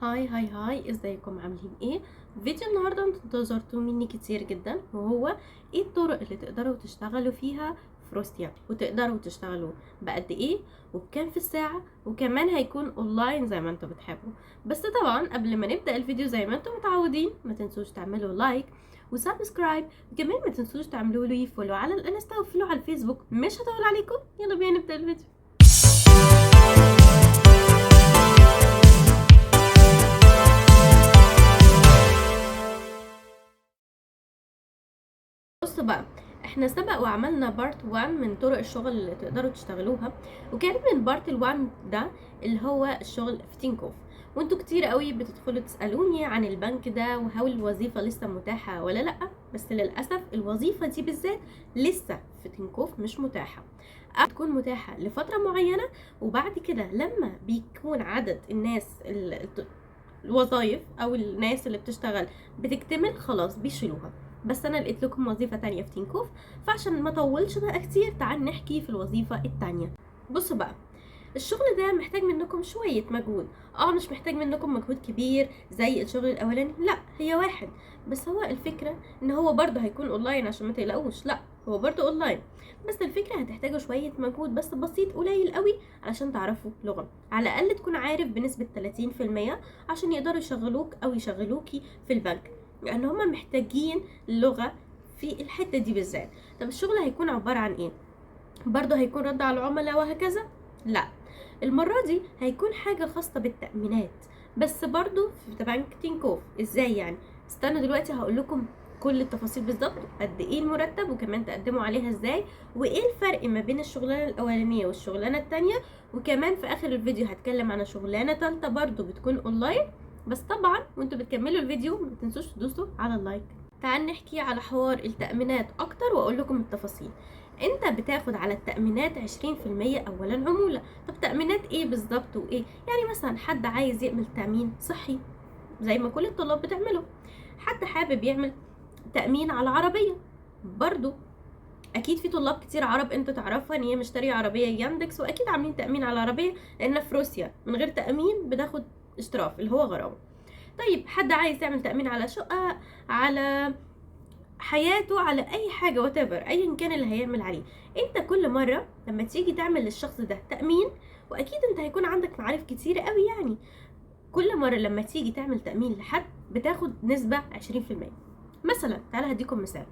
hi hi hi، ازيكم؟ عاملين ايه؟ فيديو النهارده انتوا انتظرتوه مني كتير جدا، وهو ايه الطرق اللي تقدروا تشتغلوا فيها في روسيا، وتقدروا تشتغلوا بقد ايه وبكام في الساعة، وكمان هيكون اونلاين زي ما انتوا بتحبوا. بس طبعا قبل ما نبدأ الفيديو زي ما انتوا متعودين ما تنسوش تعملوا like و subscribe، وكمان ما تنسوش تعملوا لي follow على الانستا و follow على الفيسبوك. مش هطول عليكم، يلا بينا نبدأ الفيديو. بصوا بقى، احنا سبق وعملنا part 1 من طرق الشغل اللي تقدروا تشتغلوها، وكان من part 1 ده اللي هو الشغل في تينكوف. وانتوا كتير قوي بتدخلوا تسألوني عن البنك ده وهل الوظيفة لسه متاحة ولا لأ، بس للأسف الوظيفة دي بالذات لسه في تينكوف مش متاحة. تكون متاحة لفترة معينة، وبعد كده لما بيكون عدد الناس الوظائف او الناس اللي بتشتغل بتكتمل خلاص بيشيلوها. بس انا لقيت لكم وظيفة تانية في تينكوف، فعشان ما اطولش بقى كتير تعال نحكي في الوظيفة التانية. بصوا بقى، الشغل ده محتاج منكم شوية مجهود. مش محتاج منكم مجهود كبير زي الشغل الاولاني، لا هي واحد بس. هو الفكرة ان هو برضه هيكون اونلاين عشان ما تقلقوش، لا هو برضه اونلاين، بس الفكرة هتحتاجوا شوية مجهود بس بسيط قليل قوي علشان تعرفوا لغة، على الاقل تكون عارف بنسبة 30% عشان يقدروا يشغلوك او يشغلوكي في البنك، لان هما محتاجين لغة في الحتة دي بالذات. طب الشغل هيكون عبارة عن ايه؟ برضه هيكون رد على العملاء وهكذا؟ لا، المرة دي هيكون حاجة خاصة بالتأمينات، بس برضه في بنك تينكوف. ازاي يعني؟ استنوا دلوقتي هقول لكم كل التفاصيل بالظبط، قد ايه المرتب، وكمان تقدموا عليها ازاي، وايه الفرق ما بين الشغلانة الاولانية والشغلانه التانية، وكمان في اخر الفيديو هتكلم عن شغلانة تالتة برضه بتكون اونلاين. بس طبعا وانتوا بتكملوا الفيديو ما تنسوش تدوسوا على ال like. تعال نحكي على حوار التأمينات اكتر واقول لكم التفاصيل. انت بتاخد على التأمينات 20% اولا عمولة. طب تأمينات ايه بالظبط وايه؟ يعني مثلا حد عايز يعمل تأمين صحي زي ما كل الطلاب بتعمله، حد حابب يعمل تأمين على عربية، برضو اكيد في طلاب كتير عرب انت تعرفها ان هي مشتريه عربية ياندكس واكيد عاملين تأمين على العربية، لان في روسيا من غير تأمين بتاخد اشتراف اللي هو غرامة. طيب حد عايز يعمل تأمين على شقة، على حياته، على اي حاجة whatever، ايا كان اللي هيعمل عليه، انت كل مرة لما تيجي تعمل للشخص ده تأمين، واكيد انت هيكون عندك معارف كتير قوي، يعني كل مرة لما تيجي تعمل تأمين لحد بتاخد نسبة 20%. مثلا تعالى هديكم مثال،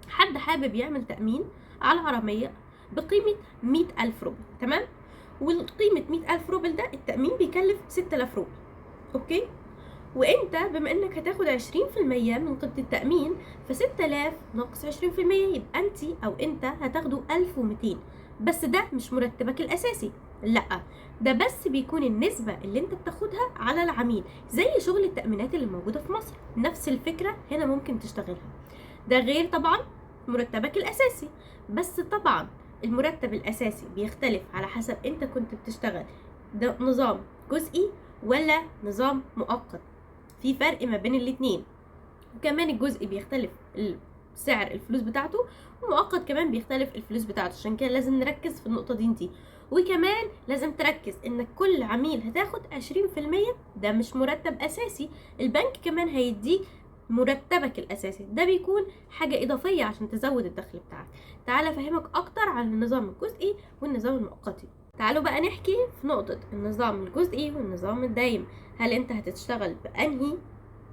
حد حابب يعمل تأمين على عربية بقيمة 100,000 روبل، تمام؟ والقيمة 100,000 روبل ده التأمين بيكلف 6,000 روبل، okay؟ وانت بما انك هتاخد 20% من قيمة التأمين، فستة آلاف ناقص 20% يبقى انت او انت هتاخده 1200. بس ده مش مرتبك الاساسي، لا ده بس بيكون النسبة اللي انت بتاخدها على العميل، زي شغل التأمينات اللي موجودة في مصر، نفس الفكرة هنا ممكن تشتغلها. ده غير طبعا مرتبك الاساسي، بس طبعا المرتب الاساسي بيختلف على حسب انت كنت بتشتغل ده نظام جزئي ولا نظام مؤقت، في فرق ما بين الاتنين. وكمان الجزء بيختلف سعر الفلوس بتاعته، ومؤقت كمان بيختلف الفلوس بتاعته، عشان كده لازم نركز في النقطة دي انتي. وكمان لازم تركز ان كل عميل هتاخد 20%، ده مش مرتب اساسي، البنك كمان هيديك مرتبك الاساسي، ده بيكون حاجة اضافية عشان تزود الدخل بتاعك. تعالى افهمك اكتر عن النظام الجزئي والنظام المؤقتي. تعالوا بقى نحكي في نقطة النظام الجزئي والنظام الدايم، هل انت هتشتغل بأنهي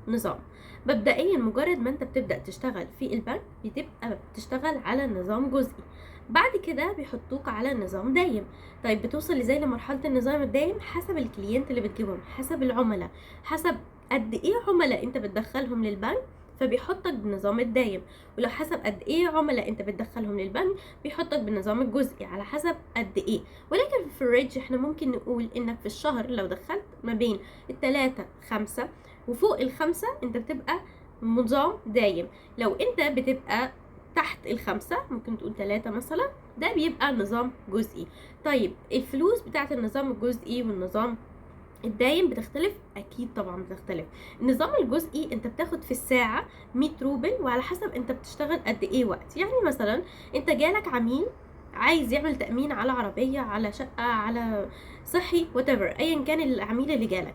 نظام؟ مبدئيا مجرد ما انت بتبدأ تشتغل في البنك بتبقى بتشتغل على نظام جزئي، بعد كده بيحطوك على نظام دايم. طيب بتوصل ازاي لمرحلة النظام الدايم؟ حسب ال client اللي بتجيبهم، حسب العملاء، حسب قد ايه عملاء انت بتدخلهم للبنك، فبيحطك بالنظام الدايم. ولو حسب قد ايه عملاء انت بتدخلهم للبنك بيحطك بالنظام الجزئي على حسب قد ايه. ولكن في ال range احنا ممكن نقول انك في الشهر لو دخلت ما بين التلاتة 5 وفوق ال5 انت بتبقى نظام دايم. لو انت بتبقى تحت ال5 ممكن تقول 3 مثلا، ده بيبقى نظام جزئي. طيب الفلوس بتاعت النظام الجزئي والنظام الدايم بتختلف؟ اكيد طبعا بتختلف. النظام الجزئي انت بتاخد في الساعة 100 روبل، وعلى حسب انت بتشتغل قد ايه وقت. يعني مثلا انت جالك عميل عايز يعمل تأمين على عربية، على شقة، على صحي، whatever، ايا كان العميل اللي جالك،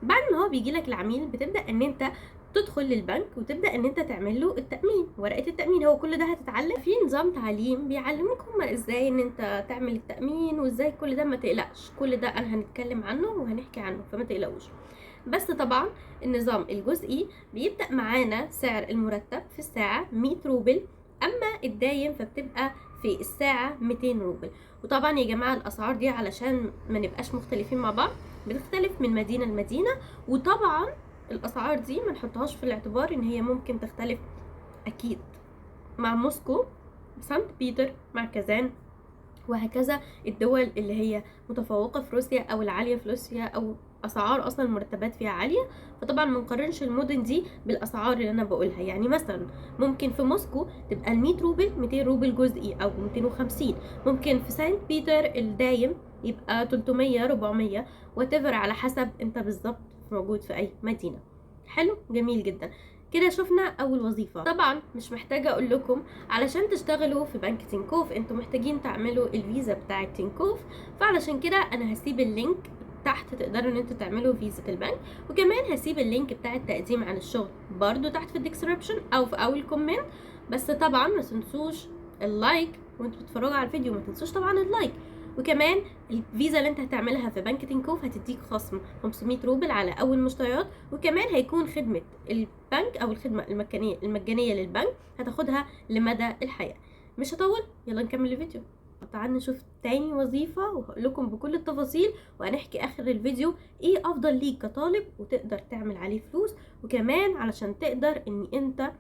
بعد ما هو بيجي لك العميل بتبدا ان انت تدخل للبنك وتبدا ان انت تعمل له التامين، ورقة التامين. هو كل ده هتتعلم في نظام تعليم بيعلموك هما ازاي ان انت تعمل التامين وازاي كل ده. ما تقلقش، كل ده انا هنتكلم عنه وهنحكي عنه، فما تقلقوش. بس طبعا النظام الجزئي بيبدا معانا سعر المرتب في الساعة 100 روبل، اما الدايم فبتبقى في الساعة 200 روبل. وطبعا يا جماعة الاسعار دي علشان ما نبقاش مختلفين مع بعض بتختلف من مدينة لمدينة، وطبعا الاسعار دي ما نحطهاش في الاعتبار ان هي ممكن تختلف اكيد مع موسكو، سانت بيتر، مع كازان، وهكذا الدول اللي هي متفوقة في روسيا او العالية في روسيا او اسعار اصلا المرتبات فيها عالية. فطبعا ما نقارنش المدن دي بالاسعار اللي انا بقولها. يعني مثلا ممكن في موسكو تبقى ال 100 روبل 200 روبل جزئي او 250، ممكن في سانت بيتر الدايم يبقى 300 400 whatever، على حسب انت بالظبط موجود في اي مدينة. حلو، جميل جدا. كده شفنا اول وظيفة. طبعا مش محتاجة اقول لكم علشان تشتغلوا في بنك تينكوف انتوا محتاجين تعملوا الفيزا بتاعة تينكوف، فعلشان كده انا هسيب ال link تحت تقدروا ان انتوا تعملوا فيزا البنك، وكمان هسيب ال link بتاع التقديم عن الشغل برضو تحت في ال description او في اول comment. بس طبعا ما تنسوش ال like وانتوا بتتفرجوا على الفيديو، ما تنسوش طبعا ال like. وكمان الفيزا اللي انت هتعملها في بنك تينكوف هتديك خصم 500 روبل على اول مشتريات، وكمان هيكون خدمة البنك او الخدمة المجانية للبنك هتاخدها لمدى الحياة. مش هطول، يلا نكمل الفيديو. تعالوا نشوف تاني وظيفة وهقول لكم بكل التفاصيل، وهنحكي اخر الفيديو ايه افضل ليك كطالب وتقدر تعمل عليه فلوس، وكمان علشان تقدر ان انت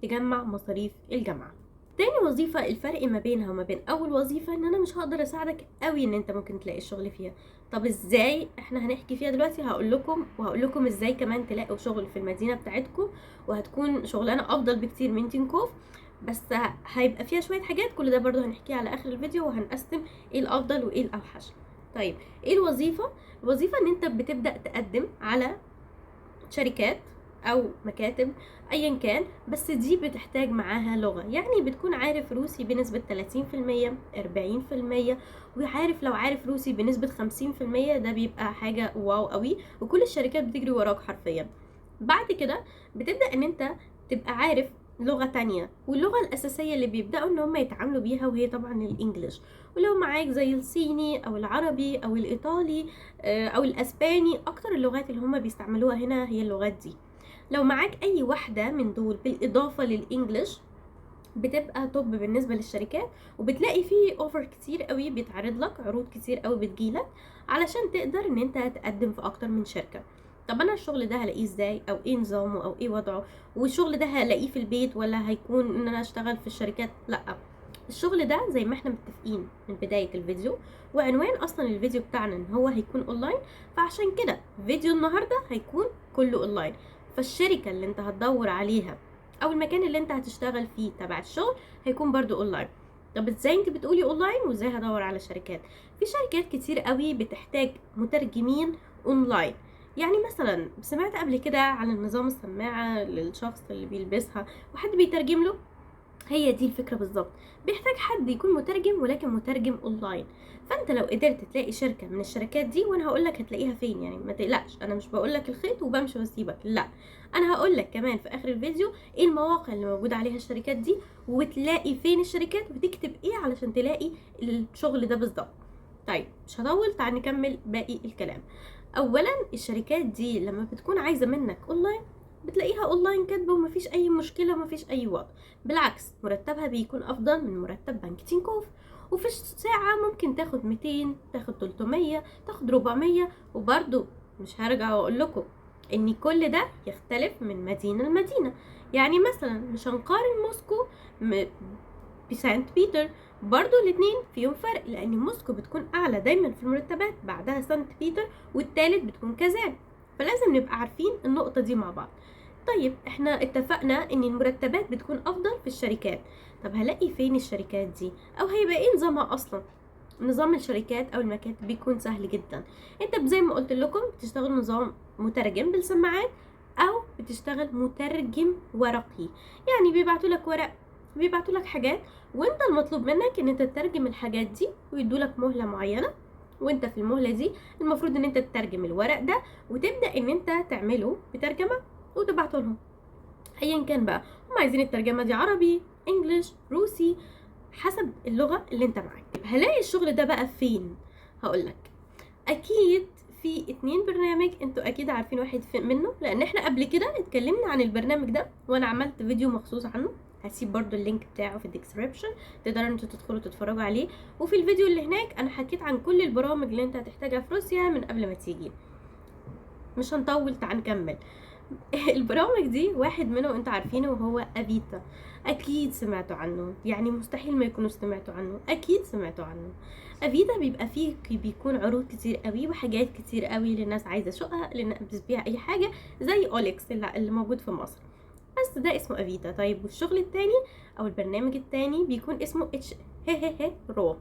تجمع مصاريف الجامعة. تاني وظيفة الفرق ما بينها وما بين اول وظيفة ان انا مش هقدر اساعدك قوي ان انت ممكن تلاقي الشغل فيها. طب ازاي؟ احنا هنحكي فيها دلوقتي، هقول لكم، وهقول لكم ازاي كمان تلاقوا شغل في المدينة بتاعتكم، وهتكون شغلانة افضل بكتير من تينكوف، بس هيبقى فيها شوية حاجات. كل ده برضو هنحكيها على اخر الفيديو، وهنقسم ايه الافضل وايه الاوحش. طيب ايه الوظيفة؟ الوظيفة ان انت بتبدأ تقدم على شركات او مكاتب ايا كان، بس دي بتحتاج معاها لغة، يعني بتكون عارف روسي بنسبة 30%، 40%، وعارف لو عارف روسي بنسبة 50% ده بيبقى حاجة wow قوي، وكل الشركات بتجري وراك حرفيا. بعد كده بتبدأ ان انت تبقى عارف لغة تانية، واللغة الأساسية اللي بيبدأوا ان هم يتعاملوا بيها وهي طبعا ال English، ولو معاك زي الصيني او العربي او الإيطالي او الأسباني، اكتر اللغات اللي هم بيستعملوها هنا هي اللغات دي. لو معاك اي واحدة من دول بالاضافة لل English بتبقى top بالنسبة للشركات، وبتلاقي فيه offer كتير قوي بيتعرض لك، عروض كتير قوي بتجيلك علشان تقدر ان انت تقدم في اكتر من شركة. طب انا الشغل ده هلاقيه ازاي، او ايه نظامه، او ايه وضعه، والشغل ده هلاقيه في البيت ولا هيكون ان انا اشتغل في الشركات؟ لا، الشغل ده زي ما احنا متفقين من بداية الفيديو، وعنوان اصلا الفيديو بتاعنا ان هو هيكون اونلاين، فعشان كده فيديو النهاردة هيكون كله اونلاين. فالشركة اللي انت هتدور عليها او المكان اللي انت هتشتغل فيه تبع الشغل هيكون برضو اونلاين. طب ازاي انت بتقولي اونلاين وازاي هدور على شركات؟ في شركات كتير قوي بتحتاج مترجمين اونلاين. يعني مثلا سمعت قبل كده عن النظام السماعة للشخص اللي بيلبسها وحد بيترجم له، هي دي الفكرة بالظبط، بيحتاج حد يكون مترجم ولكن مترجم اونلاين. فانت لو قدرت تلاقي شركة من الشركات دي، وانا هقولك هتلاقيها فين، يعني ما تقلقش، انا مش بقولك الخيط وبمشي واسيبك، لا، انا هقولك كمان في اخر الفيديو ايه المواقع اللي موجودة عليها الشركات دي، وتلاقي فين الشركات وتكتب ايه علشان تلاقي الشغل ده بالظبط. طيب مش هطول، تعال نكمل باقي الكلام. اولا الشركات دي لما بتكون عايزة منك اونلاين بتلاقيها اونلاين كاتبه ومفيش اي مشكلة ومفيش اي وضع، بالعكس مرتبها بيكون افضل من مرتب بنك تينكوف، وفي الساعة ممكن تاخد 200، تاخد 300، تاخد 400. وبرده مش هرجع واقول لكم ان كل ده يختلف من مدينة لمدينة، يعني مثلا مش هنقارن موسكو بسانت بيتر، برضو الاتنين فيهم فرق، لان موسكو بتكون اعلى دايما في المرتبات، بعدها سانت بيتر، والتالت بتكون كازان، فلازم نبقى عارفين النقطة دي مع بعض. طيب احنا اتفقنا ان المرتبات بتكون افضل في الشركات، طب هلاقي فين الشركات دي، او هيبقى ايه نظامها اصلا؟ نظام الشركات او المكاتب بيكون سهل جدا، انت زي ما قلت لكم بتشتغل نظام مترجم بالسماعات او بتشتغل مترجم ورقي، يعني بيبعتوا لك ورق، بيبعتوا لك حاجات، وانت المطلوب منك ان انت تترجم الحاجات دي، ويدوا لك مهلة معينة وانت في المهلة دي المفروض ان انت تترجم الورق ده وتبدا ان انت تعمله بترجمه وتبعته لهم، ايا كان بقى هم عايزين الترجمة دي عربي، English، روسي، حسب اللغة اللي انت معاك. هلاقي الشغل ده بقى فين؟ هقولك اكيد في 2 برنامج انتوا اكيد عارفين واحد منه، لان احنا قبل كده اتكلمنا عن البرنامج ده وانا عملت فيديو مخصوص عنه، هسيب برضو ال link بتاعه في ال description تقدروا انتوا تدخلوا تتفرجوا عليه. وفي الفيديو اللي هناك انا حكيت عن كل البرامج اللي انت هتحتاجها في روسيا من قبل ما تيجي. مش هنطول، تعال نكمل. البرامج دي واحد منهم انتوا عارفينه وهو افيتا، اكيد سمعتوا عنه، يعني مستحيل ما يكونوا سمعتوا عنه، اكيد سمعتوا عنه. افيتا بيبقى فيه بيكون عروض كتير قوي وحاجات كتير قوي للناس عايزه شقق، للناس بتبيع اي حاجة زي اوليكس اللي موجود في مصر، بس ده اسمه افيتا. طيب والشغل التاني او البرنامج التاني بيكون اسمه اتش ه ه ه رو.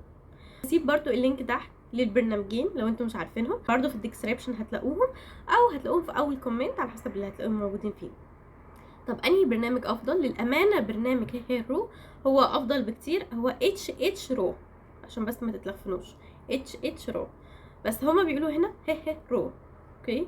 هسيب برضو ال link تحت للبرنامجين لو انتم مش عارفينهم، برضو في ال description هتلاقوهم او هتلاقوهم في اول comment على حسب اللي هتلاقوهم موجودين فيه. طب انهي برنامج افضل؟ للامانة برنامج هه رو هو افضل بكتير، هو اتش اتش رو عشان بس ما تتلخفنوش، اتش اتش رو، بس هما بيقولوا هنا هه هه رو. okay.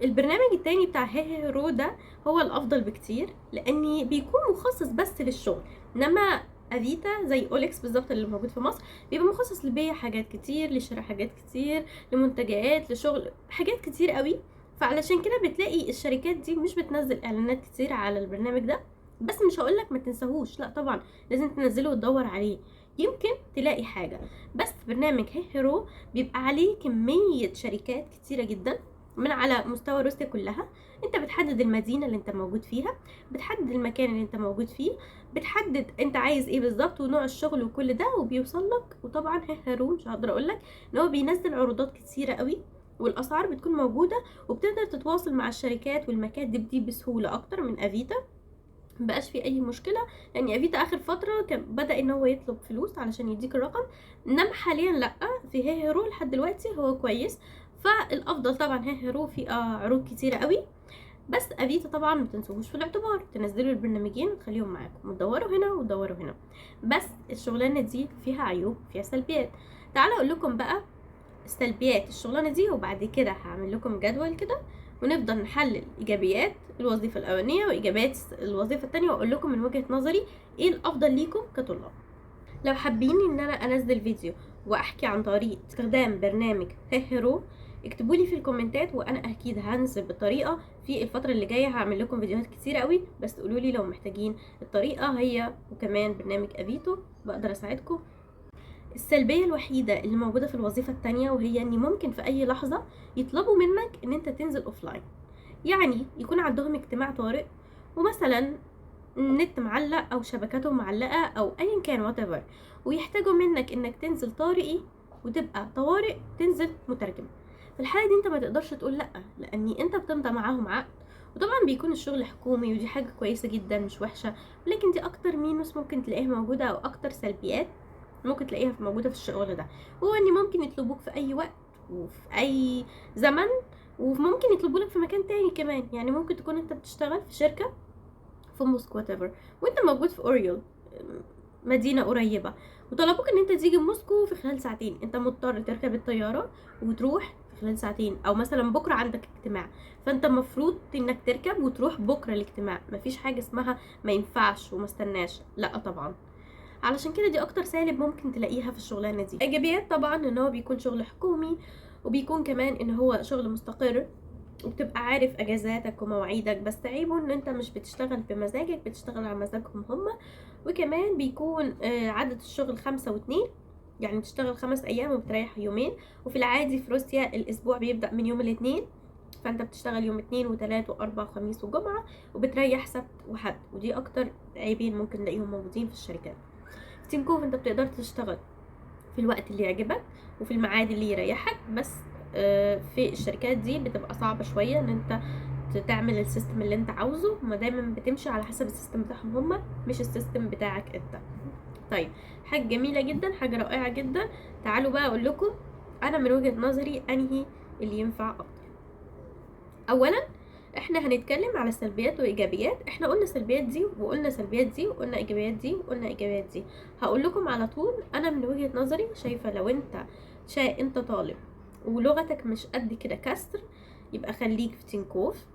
البرنامج التاني بتاع هه رو ده هو الافضل بكتير لاني بيكون مخصص بس للشغل، انما افيتا زي اوليكس بالظبط اللي موجود في مصر بيبقى مخصص لبيع حاجات كتير، لشراء حاجات كتير، لمنتجات، لشغل، حاجات كتير قوي. فعلشان كده بتلاقي الشركات دي مش بتنزل اعلانات كتير على البرنامج ده. بس مش هقولك ما تنساهوش، لا طبعا لازم تنزله وتدور عليه، يمكن تلاقي حاجة. بس برنامج هيرو بيبقى عليه كمية شركات كتيرة جدا من على مستوى روسيا كلها. انت بتحدد المدينة اللي انت موجود فيها، بتحدد المكان اللي انت موجود فيه، بتحدد انت عايز ايه بالظبط ونوع الشغل وكل ده، وبيوصل لك. وطبعا هيرو مش هقدر اقول لك ان هو بينزل عروضات كتيرة قوي والاسعار بتكون موجودة، وبتقدر تتواصل مع الشركات والمكاتب دي بسهولة اكتر من افيتا، مبقاش في اي مشكلة. لان افيتا اخر فترة كان بدا ان هو يطلب فلوس علشان يديك الرقم، انما حاليا لا، في هيرو لحد دلوقتي هو كويس. فالافضل طبعا هيرو في عروض كتيرة قوي، بس افيتا طبعا ما تنسوهوش في الاعتبار، تنزلوا البرنامجين وتخليهم معاكم وتدوروا هنا وتدوروا هنا. بس الشغلانة دي فيها عيوب، فيها سلبيات. تعالوا اقول لكم بقى سلبيات الشغلانة دي، وبعد كده هعمل لكم جدول كده ونفضل نحلل ايجابيات الوظيفة الاولانية وايجابيات الوظيفة الثانية، واقول لكم من وجهه نظري ايه الافضل ليكم كطلاب. لو حابين ان انا انزل فيديو واحكي عن طريقه استخدام برنامج هيرو اكتبوا لي في الكومنتات، وانا اكيد هنزل بالطريقة في الفترة اللي جاية. هعمل لكم فيديوهات كتير قوي، بس قولوا لي لو محتاجين الطريقة هي وكمان برنامج افيتو بقدر اساعدكم. السلبية الوحيدة اللي موجودة في الوظيفة التانية وهي ان ممكن في اي لحظة يطلبوا منك ان انت تنزل offline، يعني يكون عندهم اجتماع طارئ ومثلا النت معلق او شبكتهم معلقه او ايا كان whatever، ويحتاجوا منك انك تنزل طارئي وتبقى طوارئ تنزل مترجم. في الحالة دي انت ما تقدرش تقول لا، لان انت بتمضي معاهم عقد، وطبعا بيكون الشغل حكومي ودي حاجة كويسة جدا مش وحشة، ولكن دي اكتر minus ممكن تلاقيها موجودة او اكتر سلبيات ممكن تلاقيها موجودة في الشغل ده، هو ان ممكن يطلبوك في اي وقت وفي اي زمن، وممكن يطلبوا لك في مكان تاني كمان. يعني ممكن تكون انت بتشتغل في شركة في موسكو whatever، وانت موجود في اوريول مدينة قريبه، وطلبوك ان انت تيجي موسكو في خلال ساعتين، انت مضطر تركب الطيارة وتروح في خلال ساعتين، او مثلا بكره عندك اجتماع فانت المفروض انك تركب وتروح بكره الاجتماع. مفيش حاجة اسمها ما ينفعش وما استناش، لا طبعا. علشان كده دي اكتر سالب ممكن تلاقيها في الشغلانة دي. ايجابيات طبعا ان هو بيكون شغل حكومي، وبيكون كمان ان هو شغل مستقر، وبتبقى عارف اجازاتك ومواعيدك، بس عيبه ان انت مش بتشتغل بمزاجك، بتشتغل على مزاجهم هما. وكمان بيكون عدد الشغل 5 و2، يعني بتشتغل 5 ايام وبتريح يومين. وفي العادي في روسيا الاسبوع بيبدأ من يوم الاثنين، فانت بتشتغل يوم 2 و3 و4 وخميس وجمعة، وبتريح سبت وحد. ودي اكتر عيبين ممكن نلاقيهم موجودين في الشركات. في تينكوف انت بتقدر تشتغل في الوقت اللي يعجبك وفي الميعاد اللي يريحك، بس في الشركات دي بتبقى صعبة شوية ان انت تعمل ال system اللي انت عاوزه، هما دايما بتمشي على حسب ال system بتاعهم هما، مش ال system بتاعك انت. طيب حاجة جميلة جدا، حاجة رائعة جدا. تعالوا بقى اقول لكم انا من وجهة نظري انهي اللي ينفع اكتر. اولا احنا هنتكلم على سلبيات وايجابيات. احنا قلنا سلبيات دي وقلنا سلبيات دي وقلنا ايجابيات دي وقلنا ايجابيات دي. هقول لكم على طول انا من وجهة نظري شايفة لو انت شا انت طالب ولغتك مش قد كده كسر، يبقى خليك في تينكوف،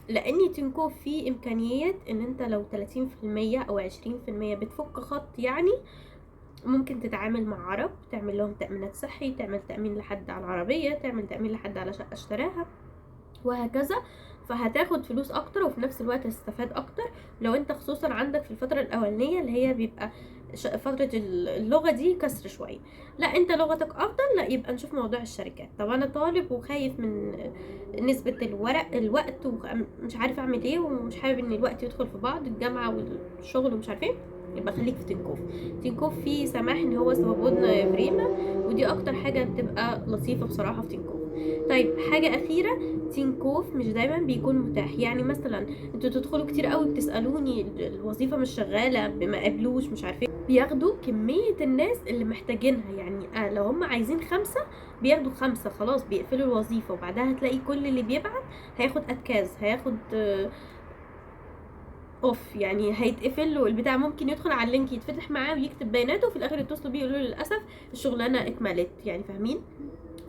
لان تينكوف فيه امكانيات ان انت لو 30% او 20% بتفك خط، يعني ممكن تتعامل مع عرب، تعمل لهم تأمينات صحي، تعمل تأمين لحد على العربية، تعمل تأمين لحد على شقة اشتراها، وهكذا. فهتاخد فلوس اكتر وفي نفس الوقت هتستفاد اكتر لو انت خصوصا عندك في الفترة الاولانية اللي هي بيبقى فترة اللغة دي كسر شوية. لا انت لغتك افضل، لا يبقى نشوف موضوع الشركات. طب انا طالب وخايف من نسبة الورق الوقت ومش عارف اعمل ايه، ومش حابب ان الوقت يدخل في بعض، الجامعة والشغل ومش عارف ايه، يبقى خليك في تنكوف. تنكوف فيه سماح ان هو свободное время، ودي اكتر حاجة بتبقى لطيفة بصراحة في تنكوف. طيب حاجة اخيرة، تينكوف مش دايما بيكون متاح. يعني مثلا انتوا تدخلوا كتير قوي بتسالوني الوظيفة مش شغالة، ما قبلوش، مش عارفين، بياخدوا كمية الناس اللي محتاجينها. يعني لو هم عايزين 5 بياخدوا 5، خلاص بيقفلوا الوظيفة، وبعدها هتلاقي كل اللي بيبعت هياخد отказ، هياخد off، يعني هيتقفل له البتاع. ممكن يدخل على ال link يتفتح معاه ويكتب بياناته، وفي الاخر يتصلوا بيه يقولوا له للاسف الشغلانة اتملت، يعني فاهمين؟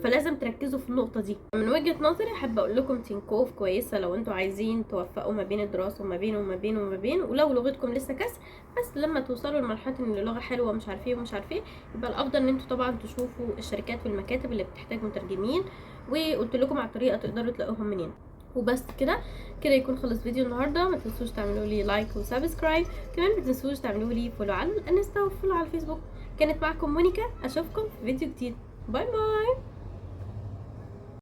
فلازم تركزوا في النقطة دي. من وجهة نظري حابة اقول لكم تينكوف كويسة لو انتوا عايزين توفقوا ما بين الدراسة وما بين وما بين وما بين، ولو لغتكم لسه كسر، بس لما توصلوا لمرحلة ان اللغة حلوة مش عارفة ايه ومش عارفة ايه، يبقى الافضل ان انتوا طبعا تشوفوا الشركات والمكاتب اللي بتحتاج مترجمين، وقلت لكم على الطريقة تقدروا تلاقوهم منين. وبس كده كده يكون خلص فيديو النهارده. ما تنسوش تعملوا لي like و subscribe، كمان ما تنسوش تعملوا لي follow على الانستا و follow على الفيسبوك. كانت معكم مونيكا، اشوفكم في فيديو جديد. bye bye.